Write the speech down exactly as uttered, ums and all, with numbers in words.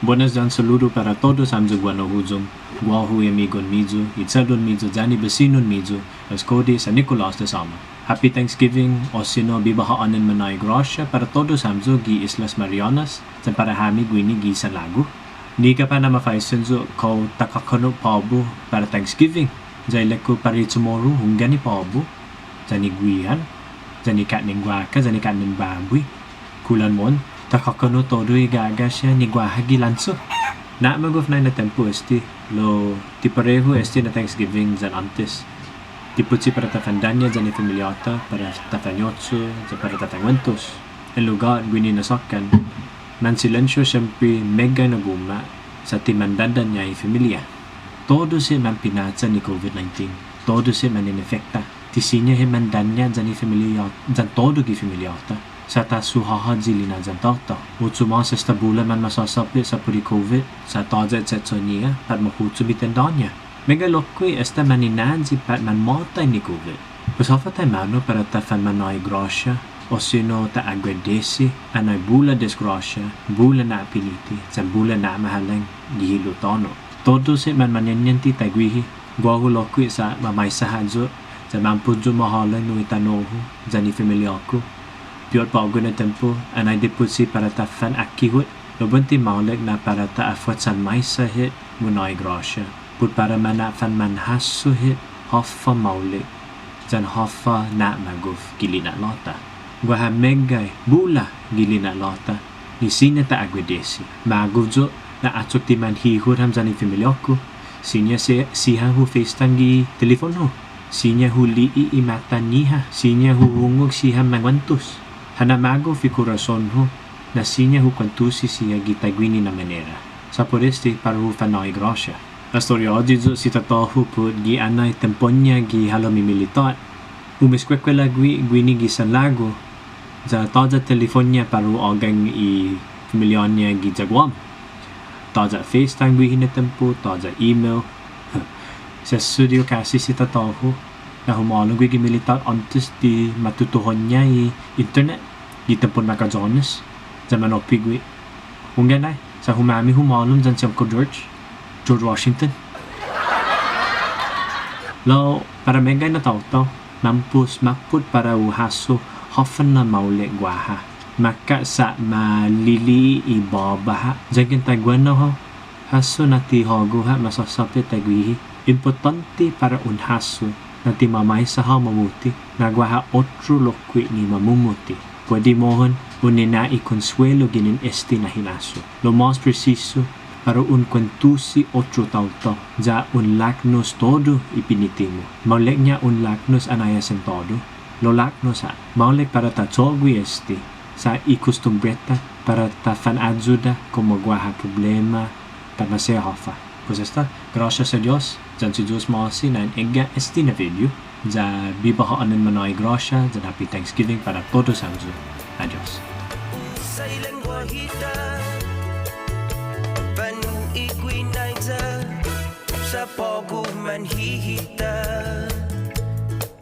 Buenas yan saludu para todus hamyo guenao huyong. Guåhu i amigon-miyu, i che'lon-miyu yan i besinon-miyu, as Cody San Nicolas de Sama. Happy Thanksgiving, osino biba ha'ånen mana'i gråsia para todus hamyo gi Islas Marianas, yan para hami guini gi sanlagu. Nigap ha' na mafaisen yu' kao ta kakånno' påbu para Thanksgiving. Ya ilek-hu para i Chamoru, hunggan i påbu, yan i guihan, yan i kåtnen guaka, yan i kåtnen båbui. Kulan mohon, ta kakånno' todu i gå'ga' siha ni guaha gi lancho. Na'magof nai na tiempo este, lao ti parehu este na Thanksgiving yan åntes. Ti putsi para ta fandanña' yan i familiå-ta, para ta fanyocho, yan para ta fanguentos. En lugåt guini na såkkan, mansilensio siempre meggai na guma', sa' ti mandandanña' i familia. Todu siha manpinatsan i COVID nineteen, todu siha maninfekta. Ti siña hit mandanña' yan i familia, yan todu gi familiå-ta. Sa' ta suhåhayi lina'la' yan taotao. Ocho mås esta bula manmasåsape sa' put i COVID, sa' tåya' i che'cho'-ñiha, pat mahuchom i tendå-ña. Meggai lokkue' esta maninayi pat manmåtai ni COVID. Pues håfa taimanu para ta fanmana'i gråsia, osino ta agradesi, anai bula desgråsia, bula na'piniti, yan bula na'mahalom gi hilo' tåno'. Todu siha manmañeñente taiguihi, guåhu lokkue' sa' mamaisa ha' yu', ya mampos yu' mahålang nu i tano'-hu, yan i familiå-ku. Piot på'go na tiempo, anai dipotsi para ta fanakihot, lao buente maolek na para ta afuetsas maisa hit mana'i gråsia. Put para mana'fanmanhasso hit håfa maolek, yan håfa na'magof gi lina'la'-ta. Guaha meggai bula gi lina'la'-ta, ni siña ta agradesi. Magof yu' na achok ti manhihot ham yan i familiå-ku. Siña si-, siha hu FaceTime gi telefon-hu. Siña hu li'e' i matan-ñiha. Siña hu hungok siha manguentos. Ha na'magof i korason-hu, na siña hu kuentusi siha gi taiguini na manera. Sa' put este para hu fana'i gråsia. Estoria yu' si tatå-hu put gi anai tiempon-ña gi halom i militåt. Umeskuekuela gui' guini gi sanlagu, ya tåya' telefon-ña para u ågang i familiå-ña giya Guam. Tåya' FaceTime guihi na tiempo, tåya' email. Sesso yu' kasi si tatå-hu na humålom gui' gi militåt åntes di matutuhon-ña i internet, gi tiempon Makayånes, ya manoppe gui'. Hunggan nai, sa' humami humålom yan si Uncle George, George Washington. Lao, para meggai na taotao, mampos mappot para u hasso håfa na maolek guaha. Makkat sa' malili'e' i båba ha'. Yanggen taiguenao hao, hasso na ti hågu ha' masåsape taiguihi. Impottånte para un hasso na ti mamaisa hao mamuti, na guaha otro lokkue' ni mamumuti. Puedi mohon un nina'i konsuelo ginen este na hinasso. Lao mås presisu, para un kuentusi otro taotao, ya un laknos todu i piniti-mu. Maolekña un laknos anai ha' sen todu. Lao laknos ha'. Maolek para ta cho'gue este, sa' i kostumbre-ta para ta fanayuda komu guaha problema, pat maseha håfa. Pues esta, gråsias a Dios, yan si Yu'os ma'åse' na en egga' este na video, ya biba ha'ånen mana'i gråsia, yan happy Thanksgiving para todus hamyo. Adios. Sa' i lengguahi-ta, fa'nu'i guinaiya, sa' på'go manhihita.